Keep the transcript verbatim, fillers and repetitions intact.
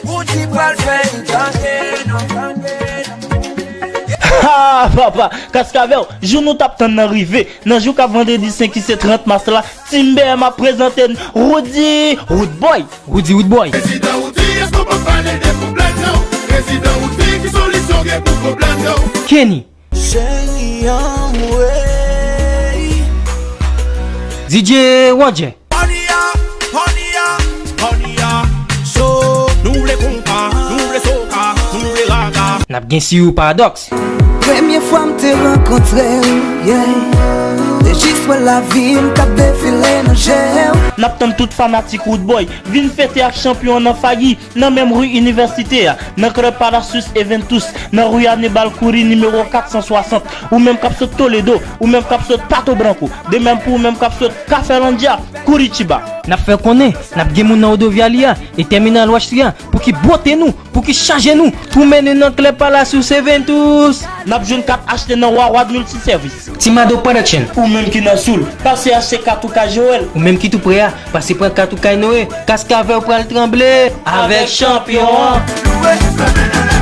Ou di pral fè yon tande non. Ha, papa, Kaskavèl, jou nou t ap tann nan rive. Nan jou k ap vandredi senk ki se trant mas la, Timber m ap prezante n Roody Roodboy. Roody Roodboy. Prezidan Roody, èske w p ap pale de pwoblèm yo? Prezidan Roody, ki solisyon gen pou pwoblèm yo? Kenny. Cheri anmwey. D J Roger. Paniya, paniya, paniya. So, nou vle konpa, nou vle soka, nou vle raga. N ap gen Siyou Paradox. Premye fwa m te rankontre w, yeah. Te jis wè lavi m k ap defile nan je w. N ap tann tout fanatik Roodboy vin fete ak chanpyon an nan Fagi, nan menm ri inivèsite a, nan klèb Palacios Eventus, nan ri Aníbal Curry nimewo kat san swasant, ou menm k ap sot Toledo, ou menm k ap sot Pato Branco, de menm pou ou menm k ap sot Cafelândia, Curitiba. N ap fè konnen, n ap gen moun nan Rodoviária e Tèminal Wòch li a pou ki bwote nou, pou ki chaje nou, pou mennen nan klèb Palacios Eventus. N ap jwenn kat achte nan Wawa Multisèvis. Timado Production. Ou menm ki nan Soul, pase achte kat ou kay Joel. Ou menm ki tou prè a, pase pran kat ou kay Noé. Kaskavèl pral tranble avèk chanpyon an.